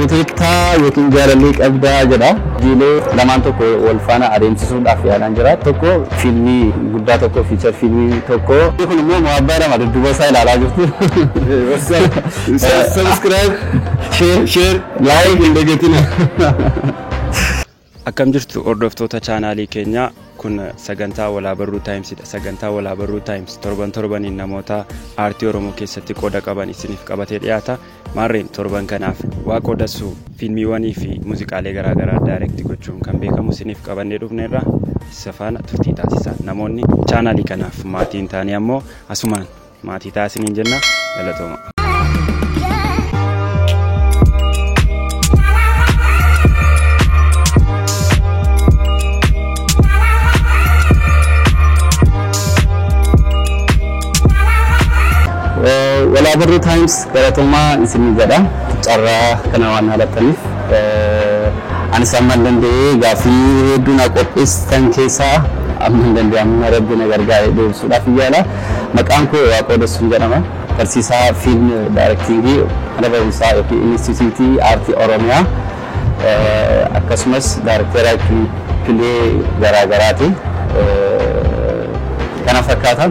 Fuuteettaa yookiin jaalallee qabdaa jedha. Hojiilee lamaan tokko wal faana adeemsisuudhaaf yaalaan jira. Tokko fiilmii guddaa tokko, feature fiilmii tokko. Kun immoo mo'abbaa lama dudduuba isaa ilaalaa jirtu. Subscribe, Share, share, like hin dagatina. Akkam jirtu hordoftoota chaanaalii keenyaa, kun sagantaa Walaabarruu Taayimsidha. Sagantaa Walaabarruu Taayims torban torbaniin namoota aartii Oromoo keessatti qooda qaban isiniif qabatee dhiyaata. Maarreen torban kanaaf Waaqoo Dassuu fiilmiiwwanii fi muuziqaalee garaagaraa direct gochuun kan beekamu isiniif qabannee dhufneerra. Isa faana turtii taasisa. Namoonni chaanaalii kanaaf maatii hin taane ammoo asumaan maatii taasisaniin jenna. Galatooma. Walaabarruu Taayims galatummaa isinii jedha. Carraa kana waan haalattaniif anis amma hin danda'ee gaaffii hedduu na qopheessitan keessaa amma hin danda'e amma rabbi na gargaaree deebisuudhaaf yaala. Maqaan koo Waaqoo Dassuun jedhama. Barsiisaa fiilm daayirektiingii mana barumsaa yookiin Inistituutii Aartii Oromiyaa, akkasumas daayirektera kilipilee garaagaraati. Kana fakkaata,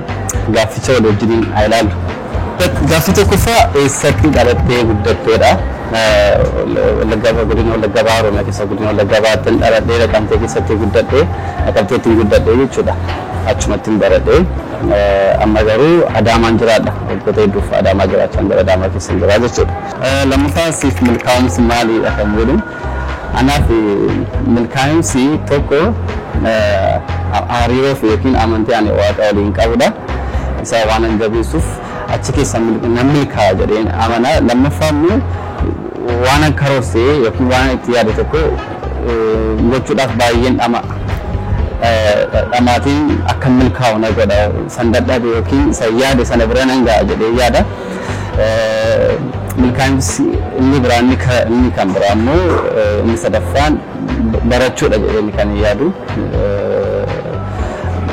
gaafficha wal wajjiniin haa ilaallu. Gaaffii tokkoffaa eessatti dhalattee guddatteedha? Wallaggaa, godina Wallaggaa Bahaa, Oromiyaa keessa godina Wallaggaa Bahaatti dhaladhee, Naqamtee keessatti guddadhee, Naqamteetti guddadhee jechuudha. Achumatti baradhee, amma garuu Adaamaan jiraadha. Waggoota hedduuf Adaamaa jiraachaa jira, Adaamaa keessa jira jechuudha. Lammaffaa siif milkaa'umsi maalidha kan jedhu. Anaaf milkaa'umsi tokko hariiroo fi yookiin amantii ani Waaqa waliin qabudha. Isa waan an jabeessuuf achi keessa nan milkaa'a jedheen amana. Lammaffaa immoo waan an karoorsee yookiin waan itti yaade tokko gochuudhaaf baay'een dhama. Dhamaatiin akka milkaa'u na godha. San dadhabe yookiin san yaade sana bira nan ga'a jedhee yaada. Milkaa'insi inni biraa, inni kan biraa immoo, inni sadaffaan barachuudha jedhee kan yaadu.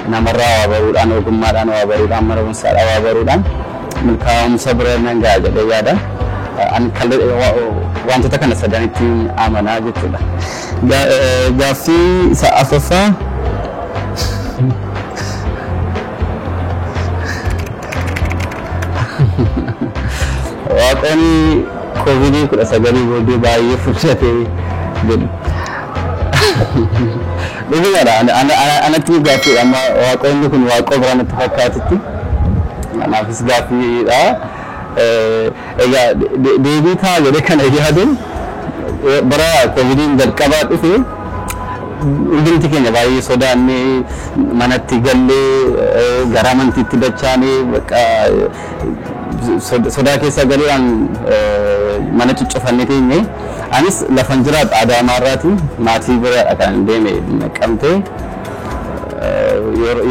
Namarraa waa baruudhaan, ogummaadhaan waa baruudhaan, mana barumsaadhaan waa baruudhaan milkaa'umsa bira nan ga'a jedhee yaada. Ani wantoota kana sadanitti amanaa jechuudha. Gaaffii isa afuraffaa, Waaqoon koovidii 19 booddee baay'ee furdatee jedhu. Dhugumadha, anatti gaaffiidha amma waaqonni kun waaqoo biraa natti fakkaatutti. Anaafis gaaffiidha. Egaa deebii ta'a jedhee kana yaadu, bara koovidiin jalqabaa dhufe hundumti keenya baay'ee sodaannee manatti gallee, gara amantiitti dachaanee, bakka sodaa keessa galuudhaan mana cuccufannee teenye. Anis lafan jiraadhu Adaamaarraati maatii bira kan deeme Naqamtee.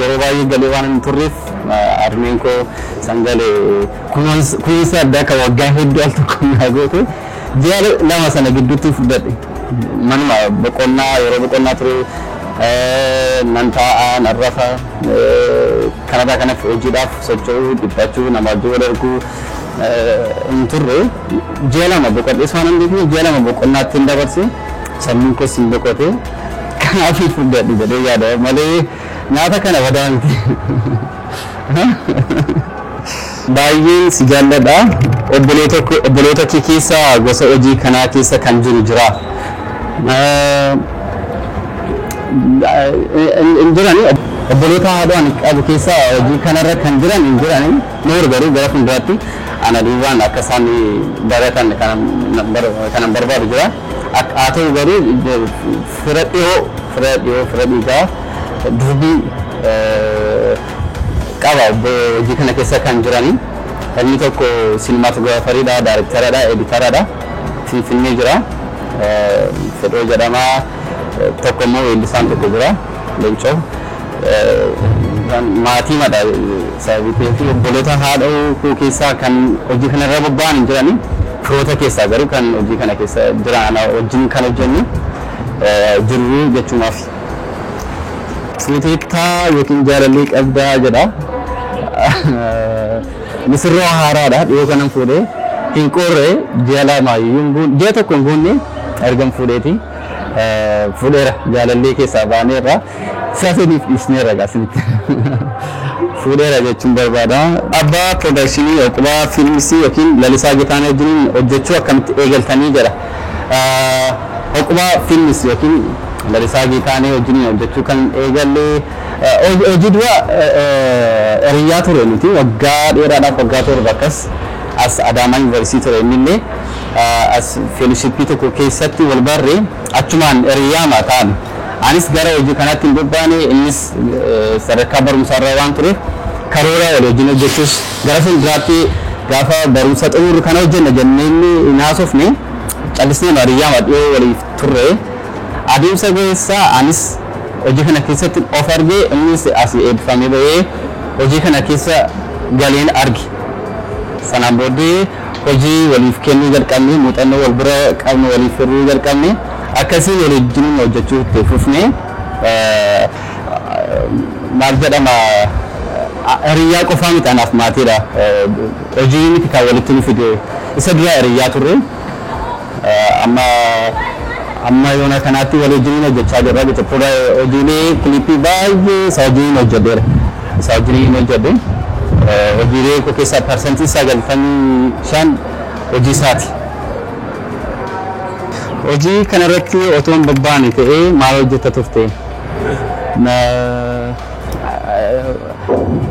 Yeroo baay'ee galee waan hin turreef harmeen koo sangalee kunuunsa addaa kan waggaa hedduu al tokko naa goote ji'a 2 sana gidduutti fudhadhe. Manuma boqonnaa, yeroo boqonnaa ture nan taa'aa, nan rafa. Kanarraa kanaaf hojiidhaaf socho'uu, dhiphachuu, nama wajjin wal arguu hin turre. Ji'a 2 boqodhees waan hin beekne, ji'a 2 boqonnaatti hin dabarse, sammuun koos hin boqote. Kanaaf fudhadhe jedhee yaada malee nyaata kana badaa miti. Baay'een si jaalladha. Obboloota kee keessa gosa hojii kanaa keessa kan jiru jira? Hin jirani. Obboloota haadha ani qabu keessa hojii kanarra kan jiran hin jirani. Noor garuu gara fuulduraatti ana duubaan akka isaan baratan kanan barbaadu jira. Haa ta'u garuu fira dhiyoo, fira dhiigaa durbii qaba hojii kana keessa kan jirani. Inni tokko siinimaatoogiraafariidha, daayirektaradha, editaradha. Finfinnee jira. Fedhoo jedhama. Tokko immoo weellisaan tokko jira. Leencoo. Maatii madha sababii ta'eef obboloota haadha koo keessaa kan hojii kanarra bobba'an hin jirani. Firoota keessaa garuu kan hojii kana keessa jiran ana wajjin kan hojjennu jirru jechuumaaf. Fuuteettaa yookiin jaalallee qabdaa jedha. Misirroo haaraadha, dhiyoo kanan fuudhee. Hin qorre, ji'a 2 iyyuu, ji'a 1 hin guunne ergan fuudheeti. Fuudheera, jaalallee keessaa baaneerra, sasiniif dhiisneerra gaasinitti. Fuudheera jechuun barbaada. Abbaa production Oqubaa Fiilmsii yookiin Lalisaa Gitaanee wajjin hojjechuu akkamitti eegaltanii jedha. Oqubaa Fiilms yookiin Lalisaa Gitaanee wajjin hojjechuu kan eegalle hojii dura hiriyyaa ture nuti waggaa dheeraadhaaf, waggaa 7 akkas. As Adaamaa Yuunivarsiitii ture innillee, as fellowship tokko keessatti wal barree achumaan hiriyyaama ta'an. Anis gara hojii kanaatti hin bobbaane, innis sadarkaa barumsaarra waan tureef karoora wal wajjin hojjechuus gara fuulduraatti gaafa barumsa xumurru kana hojjenna jennee inni hin haasofne, callisnee hiriyyaama dhiyoo waliif turre. Adeemsa keessaa anis hojii kana keessatti of argee, innis asii eebbifamee bahee hojii kana keessa galeen arge. Sanaan booddee hojii waliif kennuu jalqabne, muuxannoo wal bira qabnu waliif hiruu jalqabne, akkasiin wal wajjin hojjechuu itti fufne. Maal jedhama, hiriyyaa qofaa miti, anaaf maatiidha. Hojii miti kan walitti nu fide, isa dura hiriyyaa turre. Amma yoona kanaatti wal wajjin hojjechaa jirra jechuudha. Hojiilee clip baay'ee isa wajjin hojjedheera. Isa wajjin hojjedhe. Hojiilee koo keessaa 95% hojii isaati. Hojii kanarratti otoo hin babbaane ta'ee maal hojjetta turte?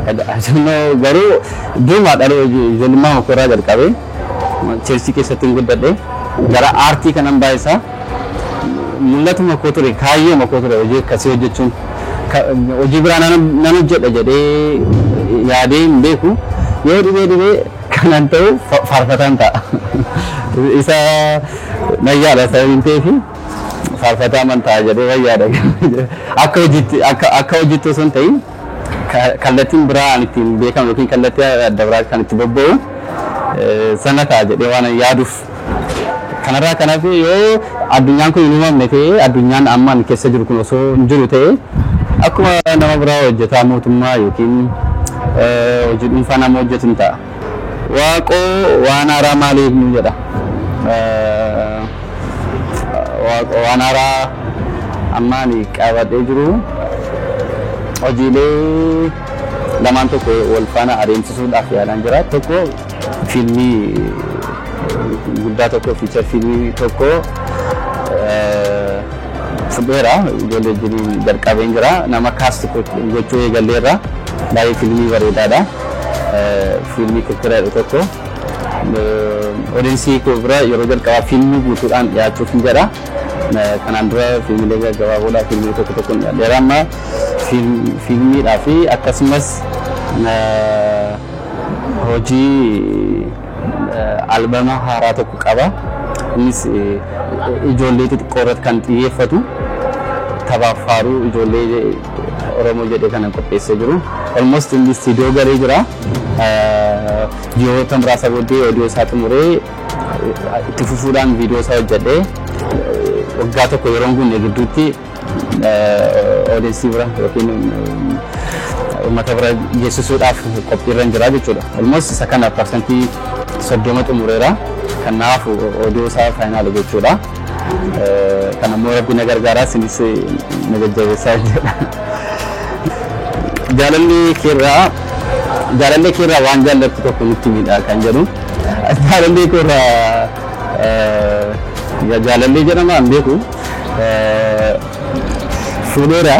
I don't know, garuu duumaa dhala ijoollummaa koraa jalqabee church keessatti hin guddadhe, gara aartii kanan baay'isaa mul'atuma koo ture, kaayyoo koo ture hojii akkasii hojjechuun. Hojii biraa nan hojjedha jedhee yaadee hin beeku. Yoo dhibee dhibee kanan ta'u faarfataan ta'a. Isa nan yaada, sababiin ta'eef faarfataa man ta'a jedhee nan yaada. Akka hojiitti osoo hin ta'in kallattiin biraa an ittiin beekamu yookiin kallattii adda biraa kan itti bobba'u sana ta'a jedhee waan yaaduuf. Kanarraa kanaaf yoo addunyaan kun hin uumamne ta'ee, addunyaan amma ani keessa jiru kun osoo hin jiru ta'ee, akkuma nama biraa hojjetaa mootummaa yookiin hojii dhuunfaa nama hojjetu hin ta'a. Waaqoo waan haaraa maaliif nu jedha. Waaqoo waan haaraa amma ani qabadhee jiru hojiilee lamaan tokko wal faana adeemsisuudhaaf yaalaan jira. Tokko fiilmii guddaa tokko, feature fiilmii tokko fudheera, ijoollee wajjin jalqabeen jira. Nama cast gochuu eegalleerra. Baay'ee fiilmii bareedaadha. Fiilmii kirkira jedhu tokko. Audience koo bira yeroo jalqabaa fiilmii guutuudhaan dhiyaachuuf hin jedha. Kanaan dura fiilmiilee gaggabaaboodhaa, fiilmii tokko tokko dhiyaadheera. Amma fiilmiidhaa fi akkasumas hojii albama haaraa tokko qaba. Innis ijoollee xixiqqoo irratti kan xiyyeeffatu, taphaaf faaruu ijoollee Oromoo jedhee kana qopheessee jiru. Almost inni istiidiyoo galee jira. Ji'oota muraasa booddee audio isaa xumuree itti fufuudhaan viidiyoo isaa hojjedhee waggaa 1 yeroo hin guunne gidduutti audience bira yookiin uummata bira geessisuudhaaf qophiirra jira jechuudha. Almost isa kana 30% xumureera. Kanaaf audio isaa final jechuudha. Kan ammoo Rabbi na gargaara, isinis na jajjabeessaa jedha. Jaalallee keerraa waan jaallattu tokko nutti miidha kan jedhu. Jaalallee keerraa, jaalallee jedhama hin beeku. Fuudheera.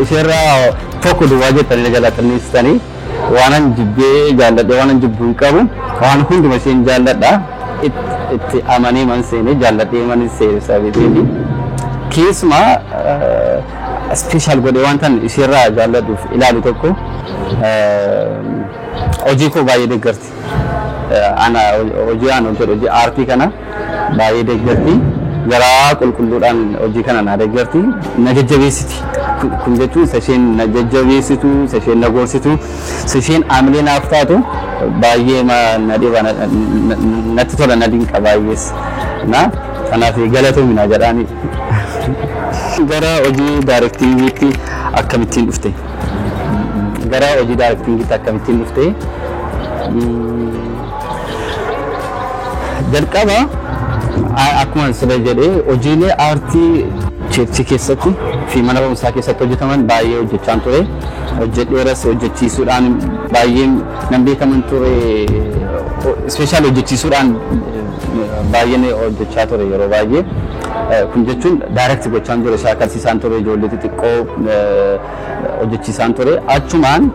Isheerraa tokko duwwaa jettanii na jaallatanii waanan jibbee jaalladhee waanan jibbu hin qabu, waan hunduma isheen jaalladha. Itti amanee man seene, jaalladhee man seene sababii keessumaa special godhee wanta isheerraa jaalladhuuf ilaalu tokko hojii koo baay'ee deeggarti. Ana hojii aan hojjedhu, hojii aartii kana baay'ee deeggarti. Garaa qulqulluudhaan hojii kana na deeggarti. Na jajjabeessiti. Kun jechuun isa isheen na jajjabeessitu, isa isheen na gorsitu, isa isheen aamilee naaf taatu baay'ee na dhiba, natti tola, na dinqa baay'ees. Na kanaaf galatoomi na jedhaani. Gara hojii directingiitti akkamittiin dhufte? Gara hojii directingiitti akkamittiin dhufte? Jalqaba akkuma sila jedhee hojiilee aartii church keessatti fi mana barumsaa keessatti hojjetaman baay'ee hojjechaan ture. Hojjedheeras, hojjechiisuudhaan baay'ee nan beekaman ture. Special hojjechiisuudhaan baay'een hojjechaa ture yeroo baay'ee. Kun jechuun direct gochaan ture, shaakalsiisaan ture, ijoollee xixiqqoo hojjechiisaan ture. Achumaan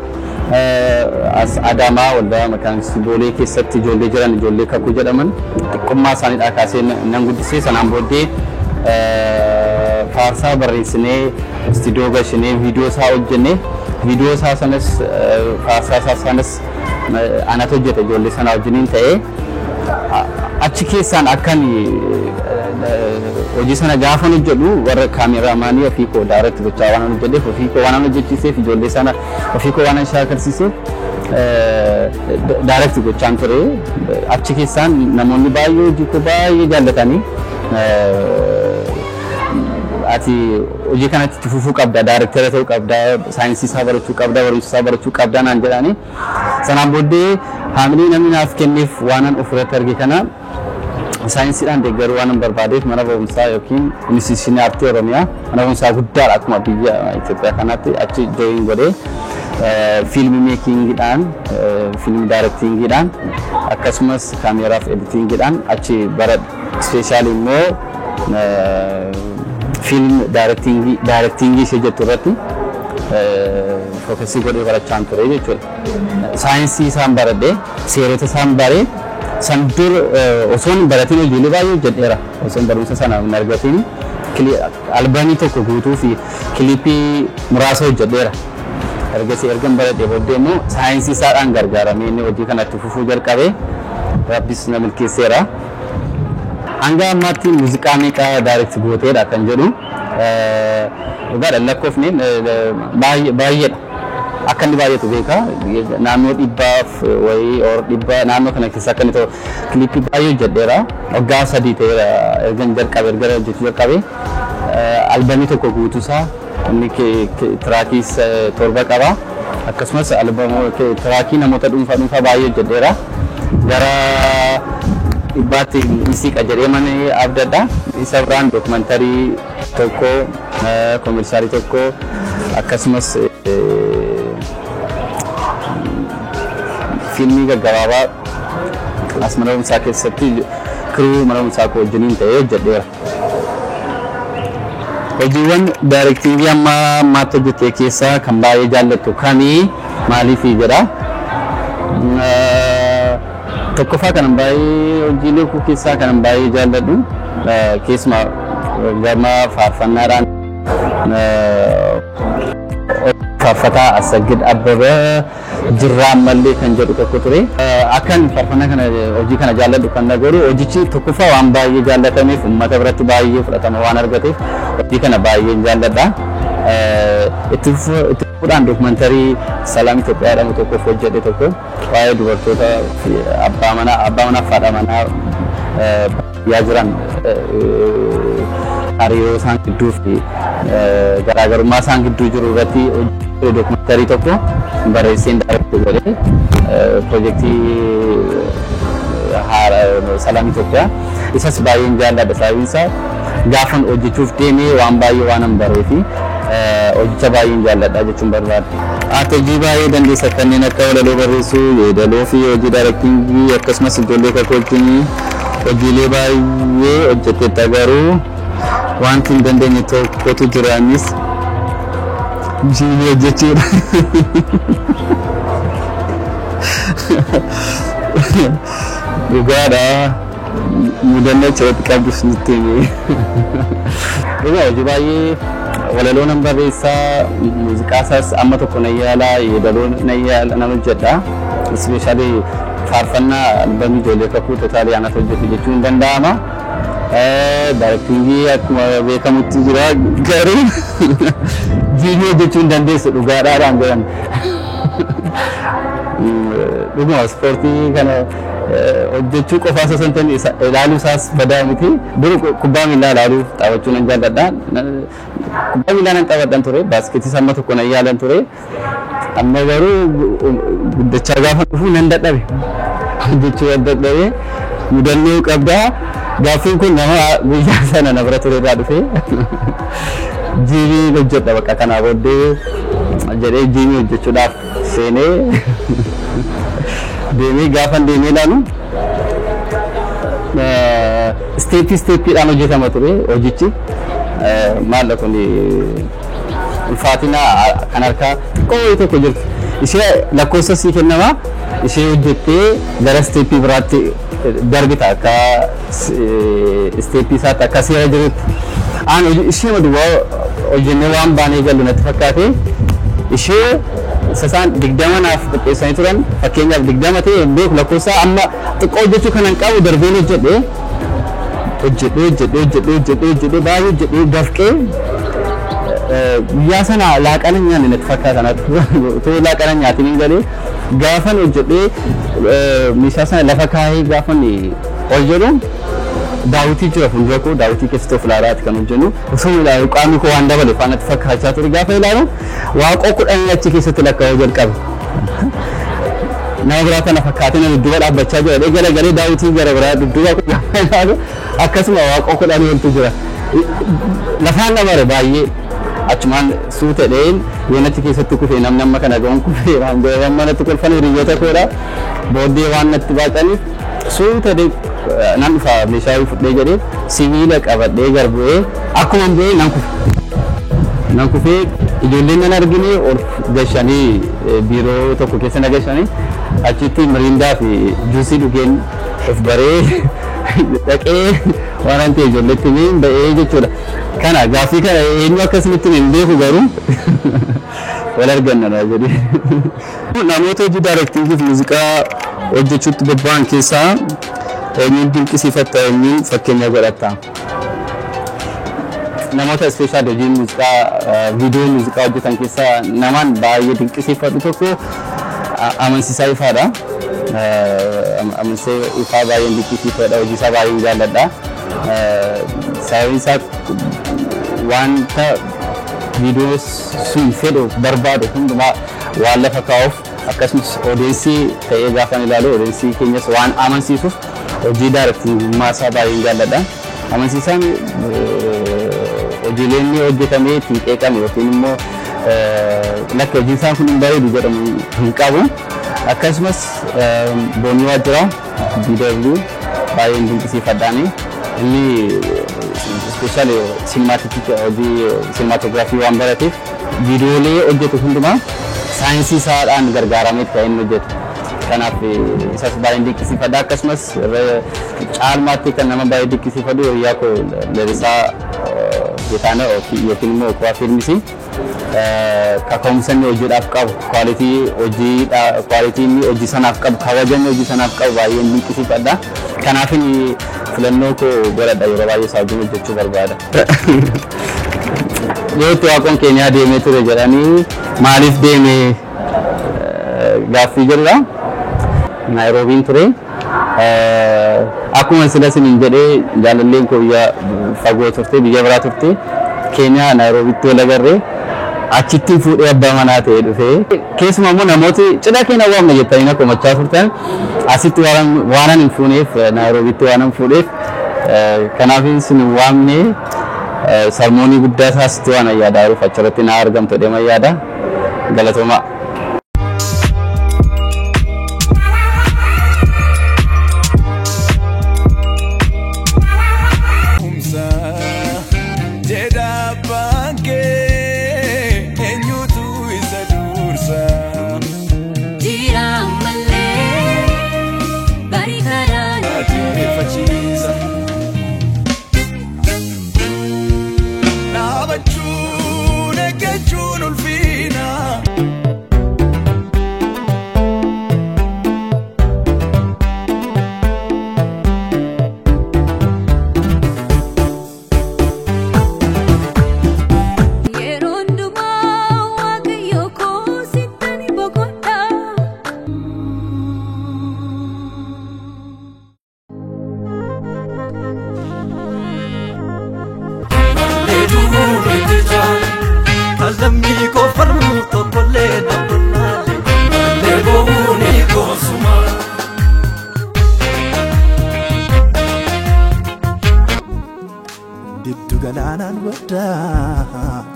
as Adaamaa waldaa makaanisii Boolee keessatti ijoollee jiran, ijoollee kakuu jedhaman, xiqqummaa isaaniidhaa kaasee nan guddisee. Sanaan booddee faarsaa barreessinee, istiidiyoo gashinee, viidiyoo isaa hojjennee, viidiyoo isaa sanas, faarsaa isaa sanas anatu hojjete ijoollee sana wajjiniin ta'ee. Achi keessaan akkan hojii sana gaafan hojjedhu warra kaameraamaanii ofii koo direct gochaa waan hojjedheef, ofii koo waan hojjechiiseef, ijoollee sana ofii koo waan shaakalsiiseef, direct gochaan ture. Achi keessaan namoonni baay'ee hojii koo baay'ee jaallatanii, "Ati hojii kanatti itti fufuu qabda, director ta'uu qabda, saayinsii isaa barachuu qabda, barumsa isaa barachuu qabda" naan jedhanii. Sanaan booddee haamilee namni naaf kenneef waanan ofirratti arge kana saayinsiidhaan deeggaruu waan barbaadeef mana barumsaa yookiin Inistituushinii Aartii Oromiyaa, mana barumsaa guddaadha akkuma biyya Itoophiyaa kanaatti, achi join godhee film makingiidhaan, film directingiidhaan, akkasumas kaameeraaf editingiidhaan achi baradhe. Special immoo film directing ishee jettu irratti focus godhee barachaan ture jechuudha. Saayinsii isaan baradhee, seerota isaan baree, san dur osoo hin baratin hojiilee baay'ee hojjedheera. Osoo barumsa sana hin argatin albamii tokko guutuu fi kilipii muraasa hojjedheera. Ergasii ergan baradhee booddee immoo saayinsii isaadhaan gargaaramee inni hojii kanatti fufuu jalqabee, Rabbis na milkeesseera. Hanga ammaatti muuziqaa meeqa direct gooteedha kan jedhu, dhugaadha lakkoofne baay'eedha. Akka inni baay'atu beeka, naannoo 100f wayii or 100 naannoo kana keessa akka inni ta'u kilipii baay'ee hojjedheera. Waggaa 3 ta'eera ergan jalqabe, erga hojjechuu jalqabe. Albamii tokko guutuusaa inni track 7 qaba. Akkasumas albamoo track namoota dhuunfaa dhuunfaa baay'ee hojjedheera. Gara 100tti ni siqa jedhee mana abdadha. Isa biraan documentary tokko, commercial tokko, akkasumas fiilmii gaggabaabaa as mana barumsaa keessatti crew mana barumsaa koo wajjiniin ta'ee hojjedheera. Hojiiwwan directing amma ammaatti hojjette keessaa kan baay'ee jaallattu kamii, maaliif jedha? Tokkoffaa kanan baay'ee, hojiilee koo keessaa kanan baay'ee jaalladhu, keessumaa gama faarfannaadhaan, faarfataa Assaggid Abbabaa "Jirraa Ammallee" kan jedhu tokko ture. Akkan faarfannaa kana, hojii kana jaalladhu kan na godhu hojichi tokkoffaa waan baay'ee jaallatameef, uummata biratti baay'ee fudhatama waan argateef hojii kana baay'ee jaalladha. Itti fufuudhaan documentary Salaam Itoophiyaa jedhamu tokkoof hojjedhe tokko, waa'ee dubartoota abbaa manaa fi haadha manaa baadiyyaa jiran, hariiroo isaan gidduu fi garaagarummaa isaan gidduu jiru irratti documentary tokko barreesseen direct godhee, piroojeektii Salaam Itoophiyaa isas baay'een jaalladha. Sababiin isaa gaafan hojjechuuf deemee waan baay'ee waan hin baree fi hojicha baay'een jaalladha jechuun barbaada. Ati hojii baay'ee dandeessa, kanneen akka walaloo barreessuu, yeedaloo fi hojii directing, akkasumas ijoollee kakuu wajjin hojiilee baay'ee hojjetteetta, garuu wanti hin dandeenye tokkotu jira, innis gym hojjechuudha. Dhugaadha. Mudannoo achirratti qabdus nutti himi. Dhugaa hojii baay'ee, walaloo nan barreessaa, muuziqaa isaas amma tokko nan yaalaa, yeedaloo nan yaala, nan hojjedha. Especially faarfannaa albamii ijoollee kakuu totally anatu hojjete jechuun hin danda'ama. Directing akkuma beekamutti jira, garuu gym hojjechuu hin dandeessu dhugaadhaadhaan jedhan. Dhuguma ispoortii kana hojjechuu qofaa osoo hin ta'in ilaaluu isaas badaa miti. Dur kubbaa miillaa ilaaluuf taphachuu nan jaalladha. Kubbaa miillaa nan taphadhan ture, baaskeetis amma tokko nan yaalan ture. Amma garuu guddachaa gaafa dhufu nan dadhabe. Hojjechuu dadhabe. Mudannoo qabdaa. Gaaffiin kun nama guyyaa sana na bira ture irraa dhufee jiimii hojjedha bakka kanaa booddee jedhee jiimii hojjechuudhaaf seenee deemee gaafan deemee ilaalu isteeppii isteeppiidhaan hojjetama ture hojichi. Maal kun ulfaatina kan harkaa xiqqoo tokko jirti. Ishee lakkoofsa sii kennama, ishee hojjettee gara isteeppii biraatti darbita akka isteeppii isaatti akka seera jirutti. Aan ishee duwwaa hojjennee waan baanee gallu natti fakkaate, ishee isa isaan 20 naaf qopheessanii turan, fakkeenyaaf 20 ta'e hin beeku, lakkoofsa amma xiqqoo hojjechuu kanan qabu darbeen hojjedhe, hojjedhee hojjedhee hojjedhee hojjedhee hojjedhee baay'ee hojjedhee dafqee. Guyyaa sana laaqana nyaanne natti fakkaata natti, otoo laaqana nyaatiin hin galee gaafan hojjedhee meeshaa sana lafa kaahee gaafan ol jedhu daawwitii jira fuuldura koo, daawwitii keessatti of ilaalaati kan hojjennu. Osoo ilaalu qaamni koo waan dabale faana natti fakkaachaa ture. Gaafa ilaalu waaqoo 10 achi keessatti lakkaa'uu jalqabe. Nama biraa kana fakkaatee na dudduuba dhaabbachaa jira. Garagalee daawwitii gara biraa dudduuba gaafa ilaalu akkasuma waaqoo 10 oltu jira. Lafaan na baay'ee achumaan suutedheen yoonatti keessatti kufee namni amma kana ga'uun kufee waan godhan manatti kolfan hiriyoota koodha. Booddee waan natti baaqaniif suutedhee nan dhufa meeshaa fudhee jedhee sibiila qabadhee garbu'ee akkuma bu'ee nan kufe. Nan kufee ijoolleen nan argine ol gashanii biiroo tokko keessa na gashanii achitti miriindaa fi juusii dhugeen of baree dhaqee waan an ta'e ijoolleetti himee ba'ee jechuudha. Kana gaaffii kana eenyu akkasumatti hin beeku, garuu wal arganna jedhee. Namoota hojii daayirektiingii fi muuziqaa hojjechuutti bobba'an keessaa eenyuun dinqisiifatta, eenyuun fakkeenya godhatta? Namoota ispeeshaal hojii muuziqaa, viidiyoo muuziqaa hojjetan keessaa namaan baay'ee dinqisiifadhu tokko Amansiisaa Ifaadha. Amansiisaa Ifaa baay'een dinqisiifadha, hojii isaa baay'een jaalladha. Sababiin isaa wanta viidiyoo sun fedhu barbaadu hundumaa waan lafa kaa'uuf, akkasumas odeessii ta'ee gaafan ilaalu odeessii keenyas waan amansiisuuf hojii daayirektiingummaa isaa baay'een jaalladha. Amansiisaan hojiileen inni hojjetamee ittiin qeeqame yookiin immoo lakka hojiin isaa kun hin bareedu jedhamu hin qabu. Akkasumas Boonii Waajjiraa BW baay'een dinqisiifadhaani. Inni ispeeshaal sinimaatikii hojii siinimaatoogiraafii waan barateef viidiyoolee hojjetu hundumaa saayinsii isaadhaan gargaaramee kan inni hojjetu. Kanaaf isas baay'een dinqisiifadha. Akkasumas caalmaatti kan nama baay'ee dinqisiifadhu hiriyaa koo Lalisaa Geetaanaa yookiin immoo Kuwaa Fiilmisii, kaka'umsa inni hojiidhaaf qabu, kwaalitii hojii, kwaalitii inni hojii sanaaf qabu, kabaja inni hojii sanaaf qabu baay'een dinqisiifadha. Kanaaf inni filannoo koo godhadha, yeroo baay'ee isaa wajjin hojjechuu barbaada. Dhiyootti Waaqoon Keeniyaa deemee ture jedhanii, maaliif deeme gaaffii jedhudha. Naayiroobiin ture. Akkuma sila isiniin jedhee jaalalleen koo biyya fagoo turte, biyya biraa turte. Keeniyaa Naayiroobitti wal agarree achitti fuudhee abbaa manaa ta'ee dhufee. Keessumaa immoo namooti cidha keenya waamna jettanii na komachaa turtan, asitti waanan hin fuuneef Naayiroobitti waanan fuudheef kanaaf isin hin waamne. Sarmoonii guddaa isaasitti waan yaadaa jiruuf achirratti na argamtu deema yaada. Galatoomaa. Jedha abbaan kee eenyutu isa dursa? Jira malee bari karaa Adeeffachiisa. Dhaabachuun eeggachuun ulfina. qabda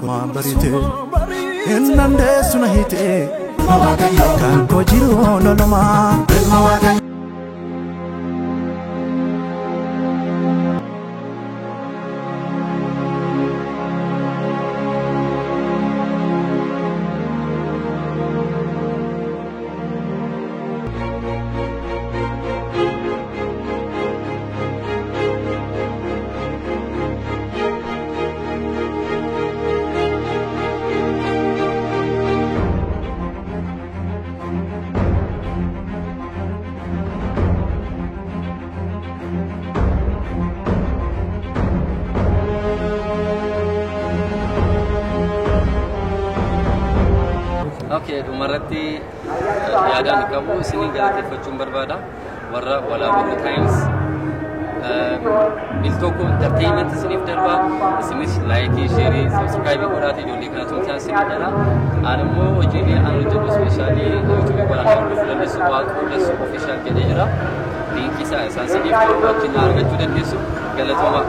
Waan bariite hin dandeessu na hiite Kan koo jiru loluma. Okay, dhumarratti yaadaan qabu isiniin galateeffachuun barbaada. Warra Walaabaruu Times Biltoo Entertainment isiniif darba. Isinis like, share, subscribe godhaati ijoollee kana tumsaa isinii jedha. Ani immoo hojiilee ani hojjedhu, especially YouTube godhaan hordofuu dandeessu, Waaqoo Dassuu Official jedhee jira. Linkii isaa isaan isiniif jiru achiin argachuu dandeessu. Galatooma.